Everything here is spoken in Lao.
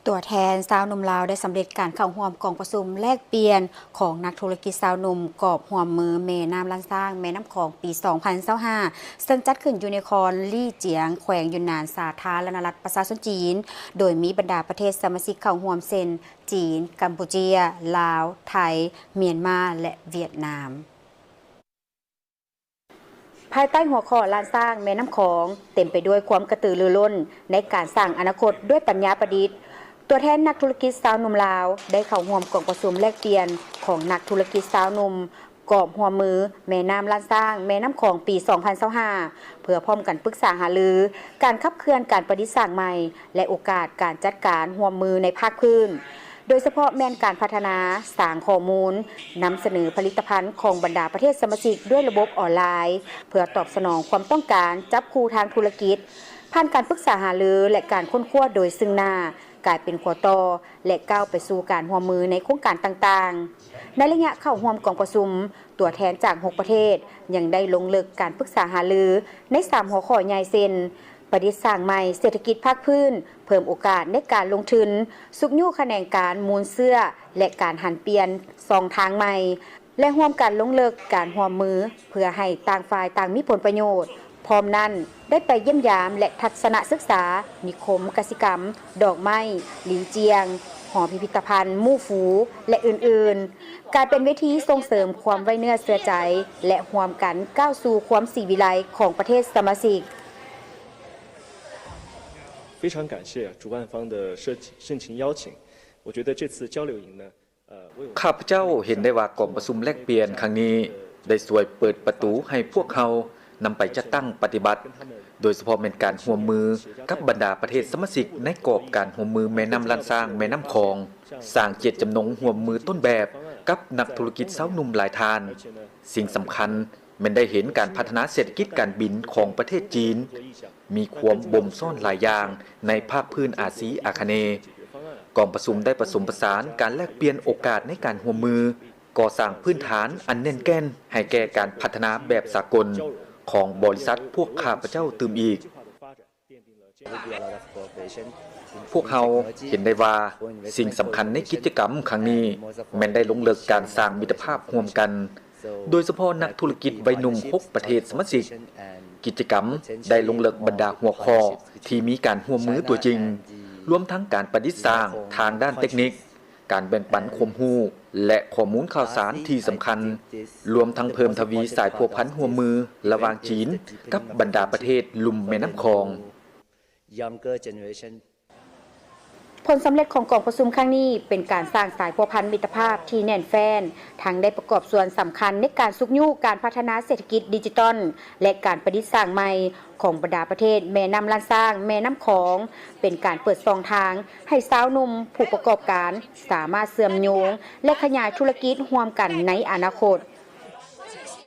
ຕົວແທນຊາວໜຸ່ມລາວໄດ້ສຳເລັດການເຂົ້າຮ່ວມກອງປະຊຸມແລກປ່ຽນຂອງນັກທຸລະກິດຊາວໜຸ່ມກອບຮ່ວມມືແມ່ນ້ຳລ້ານຊ້າງ ແມ່ນ້ຳຂອງ ປີສອງພັນຊາວຫ້າ ເຊິ່ງຈັດຂຶ້ນຢູ່ນະຄອນລີ້ຈຽງ ແຂວງຢຸນນານ ສາທາລະນະລັດປະຊາຊົນຈີນ, ໂດຍມີບັນດາປະເທດສະມາຊິກເຂົ້າຮ່ວມເຊັ່ນ ຈີນ, ກຳປູເຈຍ, ລາວ, ໄທ, ມຽນມາ ແລະ ຫວຽດນາມ. ພາຍໃຕ້ຫົວຂໍ້ ລ້ານຊ້າງແມ່ນ້ຳຂອງ ເຕັມໄປດ້ວຍຄວາມກະຕືລືລົ້ນໃນການສ້າງອະນາຄົດດ້ວຍປັນຍາປະດິດ, ຕົວແທນນັກທຸລະກິດຊາວໜຸ່ມລາວ ໄດ້ເຂົ້າຮ່ວມກອງປະຊຸມແລກປ່ຽນຂອງນັກທຸລະກິດຊາວໜຸ່ມກອບຮ່ວມມືແມ່ນ້ຳລ້ານຊ້າງ ແມ່ນ້ຳຂອງ ປີສອງພັນຊາວຫ້າ ເພື່ອພ້ອມກັນປຶກສາຫາລືການຂັບເຄື່ອນການປະດິດສ້າງໃໝ່ ແລະ ໂອກາດການຈັດການຮ່ວມມືໃນພາກພື້ນ. ໂດຍສະເພາະແມ່ນການພັດທະນາ, ສ້າງຂໍ້ມູນ, ນຳສະເໜີຜະລິດຕະພັນຂອງບັນດາປະເທດສະມາຊິກດ້ວຍລະບົບອອນລາຍ ເພື່ອຕອບສະໜອງຄວາມຕ້ອງການຈັບຄູ່ທາງທຸລະກິດ, ຜ່ານການປຶກສາຫາລື ແລະ ການຄົ້ນຄວ້າໂດຍຊຶ່ງໜ້າ, ກາຍເປັນຂົວຕໍ່ ແລະ ກ້າວໄປສູ່ການຮ່ວມມືໃນໂຄງການຕ່າງໆ. ໃນໄລຍະເຂົ້າຮ່ວມກອງປະຊຸມ, ຕົວແທນຈາກຫົກປະເທດ ຍັງໄດ້ລົງເລິກການປຶກສາຫາລືໃນສາມຫົວຂໍ້ໃຫຍ່ເຊັ່ນ ປະດິດສ້າງໃໝ່ເສດຖະກິດພາກພື້ນ, ເພີ່ມໂອກາດໃນການລົງທຶນ, ຊຸກຍູ້ຂະແໜງການມູນເຊື້ອ ແລະ ການຫັນປ່ຽນຊ່ອງທາງໃໝ່ ແລະ ຮ່ວມກັນລົງເລິກການຮ່ວມມື ເພື່ອໃຫ້ຕ່າງຝ່າຍຕ່າງມີຜົນປະໂຫຍດ. ພ້ອມນັ້ນ ໄດ້ໄປຢ້ຽມຢາມ ແລະ ທັດສະນະສຶກສານິຄົມກະສິກຳ, ດອກໄມ້, ຫຼີຈຽງ, ຫໍພິພິທະພັນ ໝູ່ຟູ ແລະ ອື່ນໆ, ກາຍເປັນເວທີສົ່ງເສີມຄວາມໄວ້ເນື້ອເຊື່ອໃຈ ແລະ ຮ່ວມກັນກ້າວສູ່ຄວາມສີວິໄລຂອງປະເທດສະມາຊິກ. 非常感谢主办方的盛情邀请，我觉得这次交流营呢，呃，为我们 ຂ້າພະເຈົ້າເຫັນໄດ້ວ່າກອງປະຊຸມແລກປ່ຽນຄັ້ງນີ້ ໄດ້ຊ່ວຍເປີດປະຕູໃຫ້ພວກເຮົານຳໄປຈັດຕັ້ງປະຕິບັດ, ໂດຍສະເພາະແມ່ນການຮ່ວມມືກັບບັນດາປະເທດສະມາຊິກໃນກອບການຮ່ວມມືແມ່ນ້ຳລ້ານຊ້າງ ແມ່ນ້ຳຂອງ, ສ້າງເຈດຈຳນົງຮ່ວມມືຕົ້ນແບບກັບນັກທຸລະກິດຊາວໜຸ່ມຫຼາຍທ່ານ. ສິ່ງສຳຄັນ ແມ່ນໄດ້ເຫັນການພັດທະນາເສດຖະກິດການບິນຂອງປະເທດຈີນ ມີຄວາມບົ່ມຊ້ອນຫຼາຍຢ່າງໃນພາກພື້ນອາຊີອາຄະເນ. ກອງປະຊຸມໄດ້ປະສົມປະສານການແລກປ່ຽນໂອກາດໃນການຮ່ວມມື, ກໍ່ສ້າງພື້ນຖານອັນແໜ້ນແກ່ນໃຫ້ແກ່ການພັດທະນາແບບສາກົນຂອງບໍລິສັດພວກຂ້າພະເຈົ້າຕື່ມອີກ. ພວກເຮົາເຫັນໄດ້ວ່າສິ່ງສຳຄັນໃນກິດຈະກຳຄັ້ງນີ້ ແມ່ນໄດ້ລົງເລິກການສ້າງມິດຕະພາບຮ່ວມກັນ, ໂດຍສະເພາະນັກທຸລະກິດໄວໜຸ່ມຫົກປະເທດສະມາຊິກ. ກິດຈະກຳໄດ້ລົງເລິກບັນດາຫົວຂໍ້ທີ່ມີການຮ່ວມມືຕົວຈິງ, ລວມທັງການປະດິດສ້າງທາງດ້ານເຕັກນິກ, ການແບ່ງປັນຄວາມຮູ້ ແລະ ຂໍ້ມູນຂ່າວສານທີ່ສຳຄັນ, ລວມທັງເພີ່ມທະວີສາຍພົວພັນຮ່ວມມືລະຫວ່າງຈີນກັບບັນດາປະເທດລຸ່ມແມ່ນ້ຳຂອງ. ຜົນສຳເລັດຂອງກອງປະຊຸມຄັ້ງນີ້ ເປັນການສ້າງສາຍພົວພັນມິດຕະພາບທີ່ແໜ້ນແຟ້ນ, ທັງໄດ້ປະກອບສ່ວນສຳຄັນໃນການຊຸກຍູ້ການພັດທະນາເສດຖະກິດດິຈິຕອນ ແລະ ການປະດິດສ້າງໃໝ່ຂອງບັນດາປະເທດແມ່ນ້ຳລ້ານຊ້າງ ແມ່ນ້ຳຂອງ, ເປັນການເປີດຊ່ອງທາງໃຫ້ຊາວໜຸ່ມຜູ້ປະກອບການສາມາດເຊື່ອມໂຍງ ແລະ ຂະຫຍາຍທຸລະກິດຮ່ວມກັນໃນອະນາຄົດ.